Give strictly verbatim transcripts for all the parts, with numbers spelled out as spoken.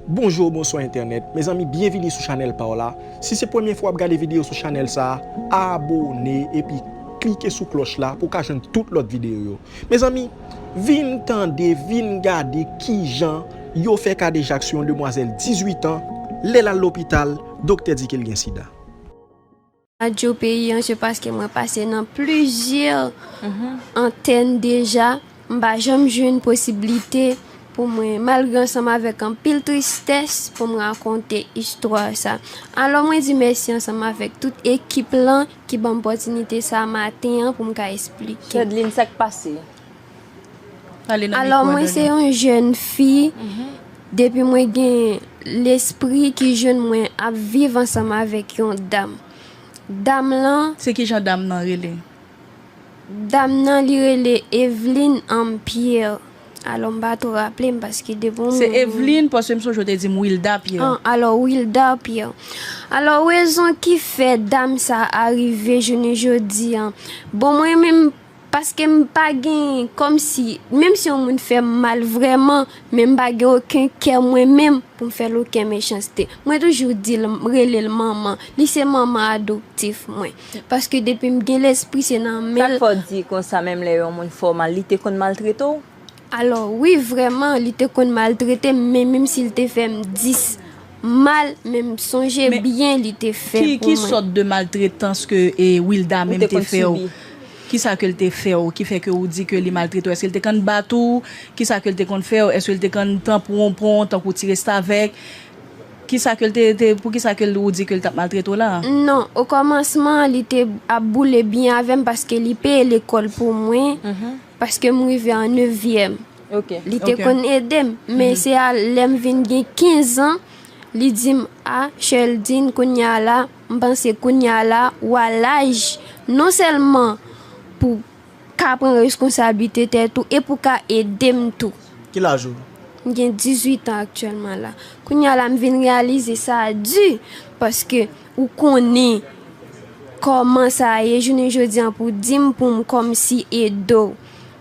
Bonjou, bonswa entènèt. Mezanmi, byenvini sou chanèl pa w la. Si se premye fwa w ap gade videyo sou chanèl sa a, abòne epi klike sou klòch la pou w ka jwenn tout lòt videyo yo. Mezanmi, vin tande, vin gade kijan yo fè Kadeja ak yon demwazèl dizuit an, lè l al lopital, doktè di ke l gen sida. Radyo peyi an, se paske mwen pase nan plizyè antèn deja, m pa janm jwenn posiblite pou mwen, malgre ansanm avèk anpil tristès, pou m rakonte istwa sa. Alò, mwen di mèsi ansanm avèk tout ekip lan ki ban m opòtinite sa maten an pou m ka eksplike. Chedline, sa k pase? Pale nan mikwo an, Dani. Alò, mwen se yon jèn fi, depi mwen gen lespri ki jwenn mwen ap viv ansanm avèk yon dam. Dam lan, Se ki jan dam nan rele? Dam nan, li rele Evelyne Ann Pierre. Alò, m pa twò raple m paske depi yon Se moun Evelyne, paske m sonje w te di m Wilda Pierre. An, alò, Wilda Pierre. Alò, rezon ki fè dam sa a rive jounen jodi an. Bon, mwen menm, paske m pa gen, kòmsi, menm si yon moun fè m mal vrèman, men m pa gen okenn kè mwen menm pou m fè l okenn mechanste. Mwen toujou di l, m rele l manman. Li se manman adoptif mwen. Paske depi m gen lespri, se nan men l. Sa k fè w di konsa, menm lè yon moun fè w mal, li te konn maltrete w? Alò, wi, vrèman, li te konn maltrete m, men menm si l te fè m dis mal, men m sonje Men byen li te fè ki, pou ki mwen. Sòt de maltretans ke, e, Wilda Ou menm te te konn fè w? Sibi? Kisa ke l te fè w ki fè ke ou di ke li maltrete w? Èske l te konn bat ou? Kisa ke l te konn fè w? Èske l te konn tanpon w, pran w tankou ti restavèk? Kisa ke l te, te, poukisa ke l, ou di ke l t ap maltrete w la? Non, okòmansman, li te ap boule byen avè m paske li peye lekòl pou mwen, paske m rive an nevyèm. Ok. Li te Ok. konn ede m, men se a lè m vin gen kenz an, li di m, "A, Cheldine, kounye a la, m panse kounye a la, w a laj, non sèlman pou ka pran reskonsablite tèt ou, e pou ka ede m tou." Ki laj ou? M gen dizuit an aktyèlman la. Kounye a la, m vin reyalize sa a di, paske ou konnen kòman sa ye, jounen jodi an, pou di m pou m kòmsi ede w.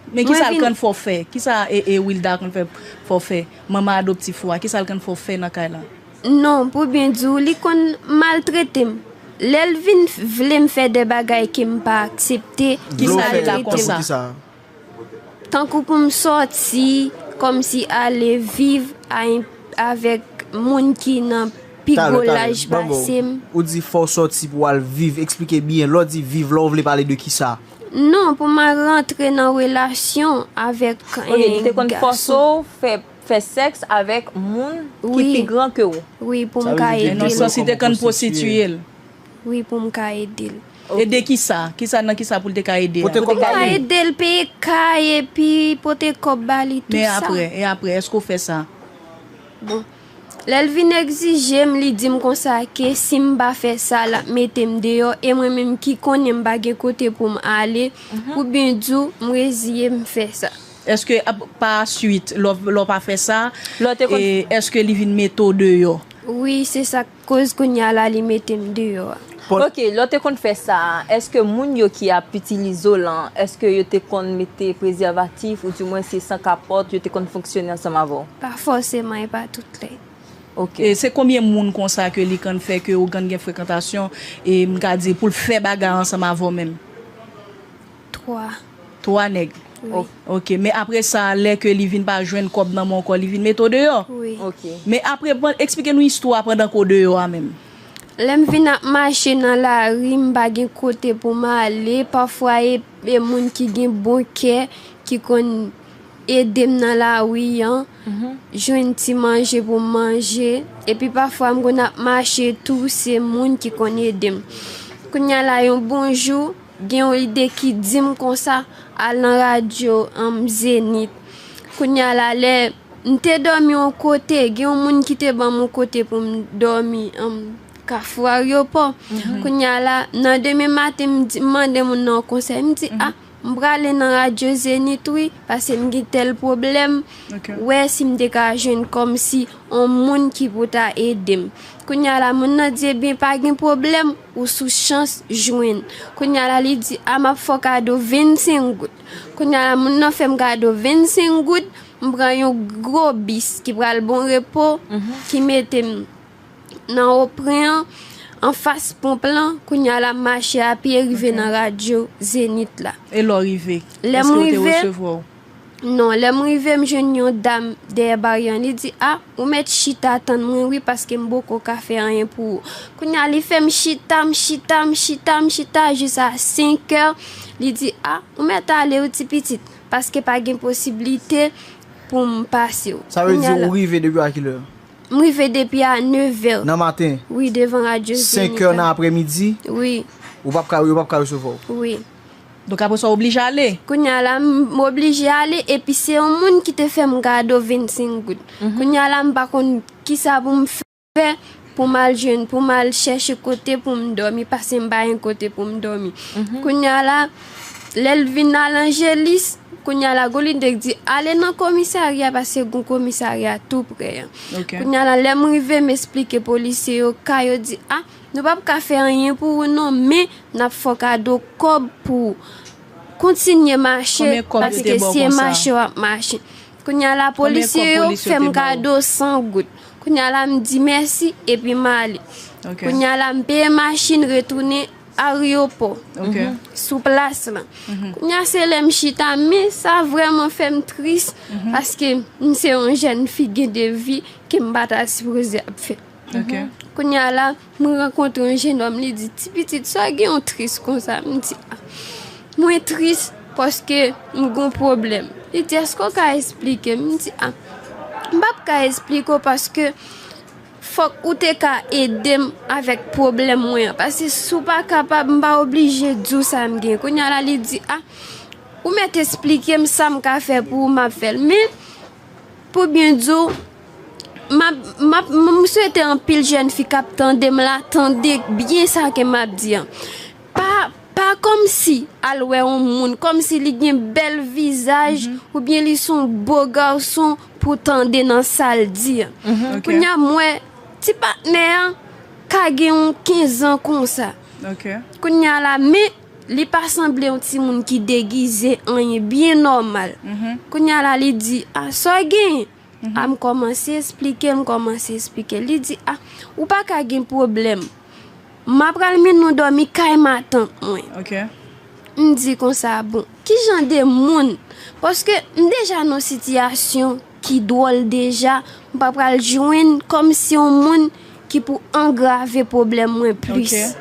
Men Mwen kisa l vin konn fè w fè? Kisa e, e Wilda konn fè, fè w fè? Manman adoptif ou a, kisa l konn fè w fè nan kay la? Non, pou byen di w, li konn maltrete m. Lè l vin f-, vle m fè de bagay ke m pa aksepte, li Kisa l la maltrete m. Kisa? Tankou pou m sòti, kòmsi ale viv a, avèk moun ki nan pi Talè, gwo talè, laj ban m pase m. Ou di fò w sòti pou w al viv. Eksplike byen. Lè w di viv la, ou vle pale de kisa? Non, pou m al rantre nan relasyon avèk Ok, li te konn gason. Fòse w fè, fè sèks avèk moun ki Wi. Pi gran ke w. Wi, pou m Sa vle ka di ede l. Nan sans, li te konn pwostitiye l. Wi, pou m ka ede l. Ede kisa? Kisa, nan kisa pou l te ka ede a? Pou m ka ede l peye kay epi pote kòb ba li, tou Men sa. Apre, e apre, èske w fè sa? Bon. Lè l vin egzije m, li di m konsa ke si m pa fè sa, l ap mete m deyò, e mwen menm ki konnen m pa gen kote pou m ale, pou byen di w, m reziye m fè sa. Èske ap, pa swit, lè w, lè w pa fè sa, Lè w te konn e èske li vin mete w deyò? Wi, se sa k koz kounye a la li mete m deyò a. Pòl- Ok, lè w te konn fè sa, èske moun yo ki ap itilize w lan, èske yo te konn mete prezèvatif, oudimwen se san kapòt, yo te konn fonksyone ansanm avè w? Pa fòseman, e pa tout lè. Ok. E se konbyen moun konsa ke li konn fè ke ou konn gen frekantasyon, e m ka di pou l fè bagay ansanm avè w menm? Twa. Twa nèg? Wi. Ok, men apre sa, lè ke li vin pa jwenn kòb nan men w ankò, li vin mete w deyò? Wi. Ok. Men apre, ban, eksplike nou istwa pandan ke w deyò a menm. Lè m vin ap mache nan lari, m pa gen kote pou m ale, pafwa e, e moun ki gen bon kè, ki konn ede m nan lari an, jwenn ti manje pou m manje, epi pafwa m konn ap mache tou, se moun ki konn ede m. Kounye a la, yon bon jou, gen yon ide ki di m konsa, al nan radyo, anm, Zenith. Kounye a la, lè m te dòmi yon kote, gen yon moun ki te ban m yon kote pou m dòmi, anm, Kafou Aryopò. Kounye a la, nan demen maten, m di, m mande moun nan yon konsèy, m di, a, m prale nan radyo Zenith wi, paske m gen tèl pwoblèm. Ok. Wè si m te ka jwenn kòmsi yon moun ki pou ta ede m. Kounye a la, moun nan di, ebyen, pa gen pwoblèm, ou sou chans jwenn. Kounye a la, li di, a, m ap fè w kado vennsenk goud. Kounye a la, moun nan fè m kado vennsenk goud, M pran yon gwo bis ki pral Bon Repo, ki mete m nan Opren an, anfas ponp lan. Kounye a la, m mache a pye rive nan radyo Zenith la. E lè w rive? Lè m rive, non, lè m rive, m jwenn yon dam dèyè baryè an. Li di, "A, ou mèt chita tann mwen wi, paske m poko ka fè anyen pou ou." Kounye a, li fè m chita, m chita, m chita, m chita, jis a senkè. Li di, "A, ou mèt ale wi, ti pitit, paske pa gen posiblite pou m pase w." Sa vle di ou rive depi a kilè? M rive depi a nevè. Nan maten? Wi, devan radyo Zenith la. Senkè nan aprèmidi? Wi. Ou p ap ka, yo p ap ka resevwa w? Wi. Donk, apre sa, w oblije ale? Kounye a la, m oblije ale, epi se yon moun ki te fè m kado vennsenk goud. Kounye a la, m pa konn kisa pou m fè pou m al jwenn, pou m al chèche kote pou m dòmi, paske m pa gen kote pou m dòmi. Kounye a la, lè l vin al Angelis, kounye a la, Golide di, "Ale nan komisarya, paske gon komisarya tou prè an." Kounye a la, lè m rive, m esplike polisye yo ka, yo di, "A, nou p ap ka fè anyen pou ou non, men n ap fè w kado kòb pou ou. Kontinye mache, paske se mache w ap mache." Kounye a la, polisye yo fè m kado san goud. Kounye a la, m di mèsi, epi m ale. Kounye a la, m peye machin, retounen aryopò, sou plas lan. Kounye a, se lè m chita, men sa vrèman fè m tris, paske m se yon jèn fi gen de vi ke m pa ta sipoze ap fè. Kounye a la, m rankontre yon jennòm, li di, "Ti pitit, sa w gen yon tris konsa?" M di, "A, mwen tris paske m gon pwoblèm." Li di, "Èske w ka esplike m?" M di, "A, m p ap ka esplike w paske fòk ou te ka ede m avèk pwoblèm mwen an. Paske si w pa kapab, m pa oblije di w sa m gen." Kounye a la, li di, "A, ou mèt esplike m sa m ka fè pou ou, m ap fè l. Men, pou byen di w, m ap, m ap, m swete anpil jèn fi k ap tande m la, tande byen sa ke m ap di an. Pa, pa kòmsi al wè yon moun, kòmsi li gen bèl vizaj, oubyen li se yon bo gason pou tande nan sa l di an." Kounye a, m wè ti patnè an ka gen yon kenz an konsa. Kounye a la, men li pa sanble yon timoun ki degize, anyen, byen nòmal. Kounye a la, li di, "A, sa w genyen?" A, m kòmanse esplike, m kòmanse esplike. Li di, "A, ou pa ka gen pwoblèm. M apral mennen w dòmi kay matant mwen." M di konsa, "Bon, ki jan de moun?" Paske m deja nan sitiyasyon ki dwòl deja, m pa pral jwenn kòmsi yon moun ki pou angrave pwoblèm mwen plis.